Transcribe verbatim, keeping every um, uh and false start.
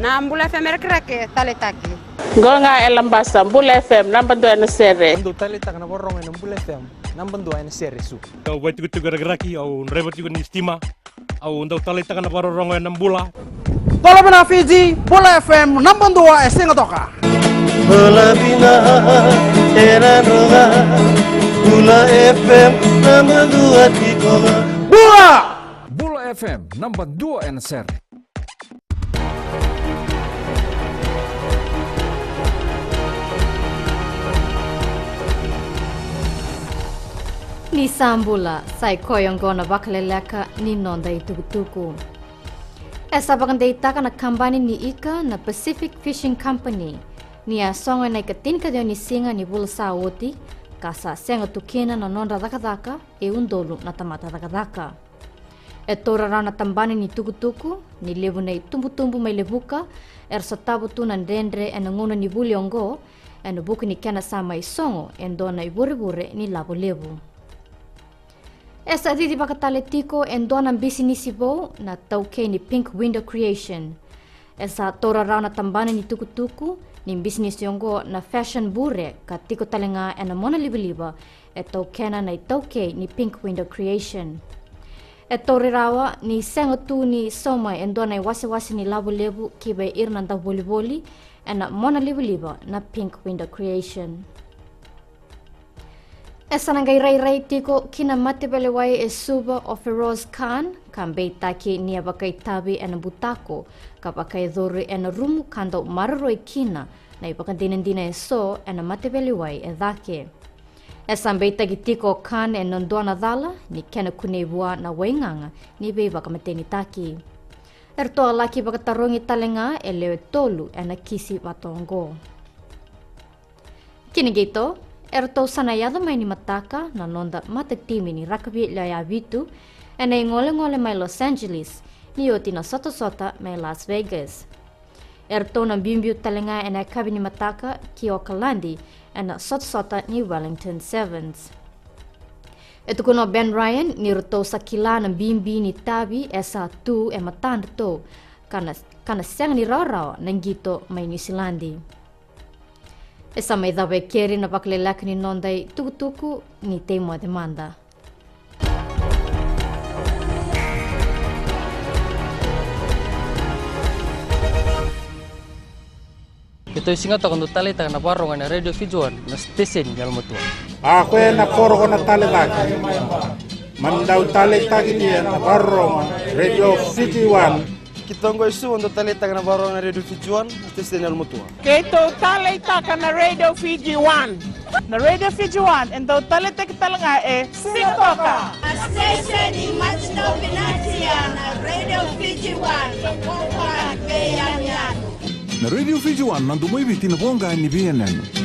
Na Bula F M e Rakiraki, taleitaki. Qo ga e Labasa, Bula F M, naba dua ena sere. Au dau taleitaka na vakarorogo ena Bula F M, naba dua ena sere, Su. Au vaitikotiko e Rakiraki, au draiva tiko ni sitima. Au dau taleitaka na vakarorogo ena Bula. Bula vinaka Fiji, Bula F M, naba dua e Sigatoka. Bula vinaka e Nadroga, Bula F M, naba dua tiko ga. Bula! Bula F M, naba dua ena sere. Ni sa bula, sa i koya oqo na vakaleleka ni noda itukutuku. E sa vakadeitaka na kabani ni ika na Pacific Fishing Company ni a sogo ena ikatinikaciwa ni siga ni vula sa oti, ka sa sega tu kina na nodra cakacaka e udolu na tamata cakacaka. E taura rawa na tabana ni tukutuku ni levu na itubutubu mai Levuka era sotava tu na dredre ena gauna ni vuli oqo, ena vuku ni kena sa mai sogo e dua na ivurevure ni lavo levu. E sa cicivaka tale tiko e dua na bisinisi vou na taukei ni Pink Window Creation. E sa taura rawa na tabana ni tukutuku ni bisinisi oqo na Fashion Bure ka tiko tale ga ena mona livaliva e taukena na itaukei ni Pink Window Creation. E tauri rawa ni sega tu ni sauma e dua na iwasewase ni lavo levu ki vei ira na dauvolivoli ena mona livaliva na Pink Window Creation. E sa na qai rairai tiko ki na mataveilewai e Suva o Feroz Khan, ka beitaki ni a vakaitavi ena butako ka vakayacori ena rumu ka dau maroroi kina na ivakadinadina e so ena mataveilewai e cake. E sa beitaki tiko o Khan ena dua na cala ni kena kunei vua na waigaga ni veivakamatenitaki. Eratou a laki vakatarogi tale ga e lewe tolu ena kisi vata oqo. Kina qito, eratou sa na yaco mai ni mataka na noda matatimi ni rakavi lewe vitu ena igolegole mai Los Angeles ni oti na sotasota mai Las Vegas. Eratou na biubiu tale ga ena yakavi ni mataka ki Okaladi ena sotasota ni Wellington Sevens. E tukuna o Ben Ryan ni ratou sa kila na bibi ni tavi e sa tu e matadratou ka na, ka na sega ni rawarawa na qito mai Niusiladi. E sa mai cava e keri na vakaleleka ni noda itukutuku, ni tei moce mada. Keitou e Sigatoka dau taleitaka na vakarorogo ena Radio Fiji One, na siteseni yalomatua. A koya na koro ko na tale cake. Mani dau taleitaki lia na vakarorogo Radio Fiji One. Keitou oqo e Suva dau taleitaka na vakarorogo na Radio Fiji One, na siteseni yalomatua. Keitou taleitaka na Radio Fiji One. Na Radio Fiji One e dau taleitaki tale ga e Sigatoka. A siteseni matidau vinaka na Radio Fiji One, na voqa ni veiyanuyanu. Na Radio Fiji One, na domo i Viti, na voqa ni veiyanuyanu.